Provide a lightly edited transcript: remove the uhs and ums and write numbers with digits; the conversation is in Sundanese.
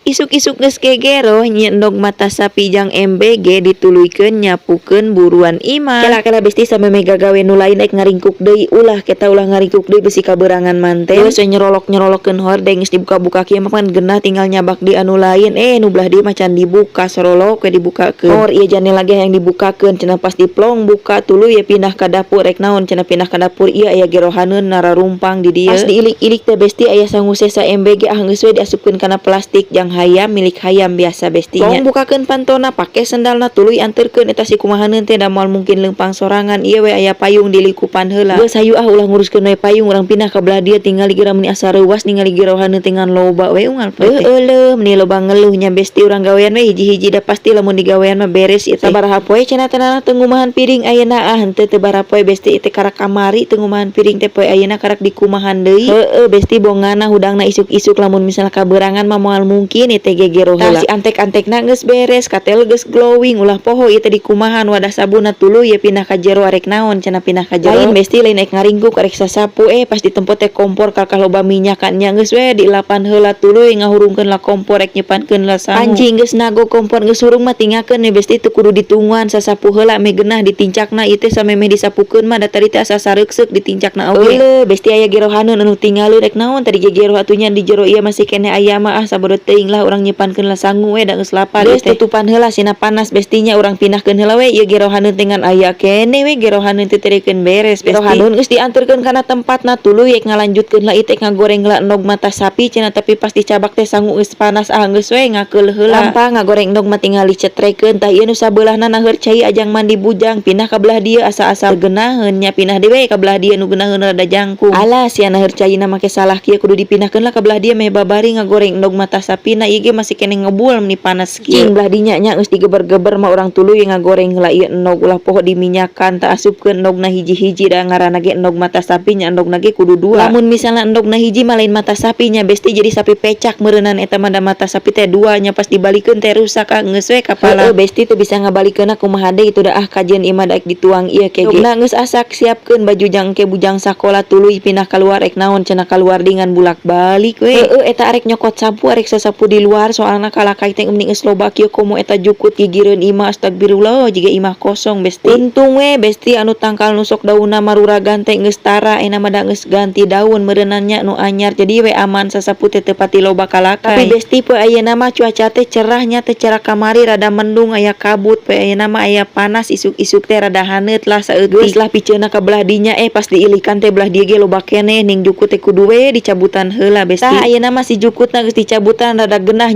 Isuk-isuk geus gegero nyieun endog mata sapi jang MBG, dituluykeun nyapukeun buruan imah. Kela-kela, besti, samemeh gagawe nu lain, ek ngaringkuk deui ulah kita, ulah ngaringkuk deui, bisi kaberangan manten. Geus we nyerolok-nyerolokkeun hordeng, geus dibuka-buka kieu mah pan genah, tinggal nyabak di anu lain. Eh, nu belah dieu mah can dibuka, sorolok we dibukakeun. Or ieu janela ge hayang dibukakeun cenah, pas diplong buka, tuluy ye pindah ka dapur. Rek naon cenah pindah ka dapur? Ieu aya gerohaneun nararumpang di dieu. Pas diilik-ilik teh, besti, aya sangu sesa MBG. Ah, geus we diasupkeun kana plastik jang hayam, milik hayam biasa, besti nya. Tong bukakeun pantona, pake sendalna, tuluy anterkeun eta si kumahaneun teh, da moal mungkin leumpang sorangan. Ieu we aya payung, dilikupan heula. Geus, hayu ah, ulah nguruskeun we payung, urang pindah ka belah dieu. Tingali geura meuni asa reuwas ningali gerohaneun teh, ngan loba we unggal poe teh. Heueuh, meuni loba ngeluh nya, besti. Urang gawean we hiji-hiji, da pasti lamun digawean mah beres ieu teh. Sabaraha poe cenah teh teu ngumahan piring ayeuna? Ah, henteu, teu baraha poe, besti, teh karak kamari teu ngumahan piring teh. Poe ayeuna karak dikumahan deui. Heueuh, besti, bongana hudangna isuk-isuk, lamun misalna kaberangan mah moal mungkin ieu teh gegero heula. Si antek-antekna geus beres, katel geus glowing, ulah poho ieu teh dikumahan wadah sabunna. Tuluy ye pindah ka jero. Arek naon cenah pindah ka jero? Lain, besti, lain ek ngaringkuk, arek sasapu. Eh, pas ditempo teh kompor kalkah loba minyak kan nya. Geus we dilapan heula, tuluy ngahurungkeun lah kompor, rek nyepankeun lah sangu. Panci geus nagog, kompor geus hurung mah tinggalkeun we, besti, teu kudu ditungguan. Sasapu heula meh genah ditincakna ieu teh, samemeh disapukeun mah, da tadi teh asa sareukseuk ditincakna oge. Euleuh, besti, aya gerohaneun anu tinggaleun. Rek naon tadi gegero atuh nya? Di jero ieu masih keneh aya mah. Ah, sabodo teuing lah, urang nyepankeun lah sangu we, da geus lapar. Geus tutupan heula, sina panas, besti nya. Urang pindahkeun heula we ieu gerohaneun teh, ngan aya keneh we gerohaneun teh, teu beres, besti. Gerohaneun geus dianterkeun kana tempatna, tuluy ek ngalanjutkeun lah ieu teh, ngagoreng heula endog mata sapi cenah. Tapi pas dicabak teh sangu geus panas. Ah, geus we ngakeul heula. Gampang ngagoreng endog mah, tinggal dicetrekeun. Tah, ieu nu sabeulahna naheur cai ajang mandi bujang, pindah ka belah dieu asa-asa geunaheun nya. Pindah deui we ka belah dieu, nu geunaheun rada jangkung. Alah, sia naheur caina make salah kieu, kudu dipindahkeun lah ka belah dieu meh babari ngagoreng endog mata sapina. Ieu ge masih keneh ngebul, meni panas kieu. Cing belah dinya nya geus digeber-geber mah, urang tuluy ngagoreng heula ieu endog. Ulah poho diminyakan. Tah, asupkeun endogna hiji-hiji, da ngaranna ge endog mata sapi nya, endogna ge kudu dua. Lamun misalna endogna hiji mah lain mata sapi nya, besti, jadi sapi pecak meureunan eta mah, da mata sapi teh dua nya. Pas dibalikeun teh rusak. Ah, geus we kapala. Heueuh, besti, teu bisa ngabalikeunna kumaha deui itu da. Ah, kajeun ieu mah daek dituang ieu ke ge. Endogna geus asak, siapkeun baju jang ke bujang sakola, tuluy pindah kaluar. Rek naon cenah kaluar dengan bulak-balik we? Heueuh, eta arek nyokot sapu, arek sasapu di luar, soalna kalakay teh mending geus loba kieu, komo eta jukut gigireun imah. Astagfirullah, jiga imah kosong, besti. Untung we, besti, anu tangkal nu sok daunna maruragan teh geus tara ayeuna mah, da geus ganti daun meureunan nya nu anyar, jadi we aman sasapu teh, teu pati loba kalakay. Tapi besti, poe ayeuna mah cuaca teh cerah nya, teu cerah kamari, rada mendung, aya kabut. Poe ayeuna mah aya panas, isuk-isuk teh rada haneut lah saeutik. Geus lah piceunna ka belah dinya. Eh, pas diilikan teh belah dieu ge loba keneh ning jukut teh, kudu we dicabutan heula, besti. Tah, ayeuna mah si jukutna geus dicabutan, rada genah nya.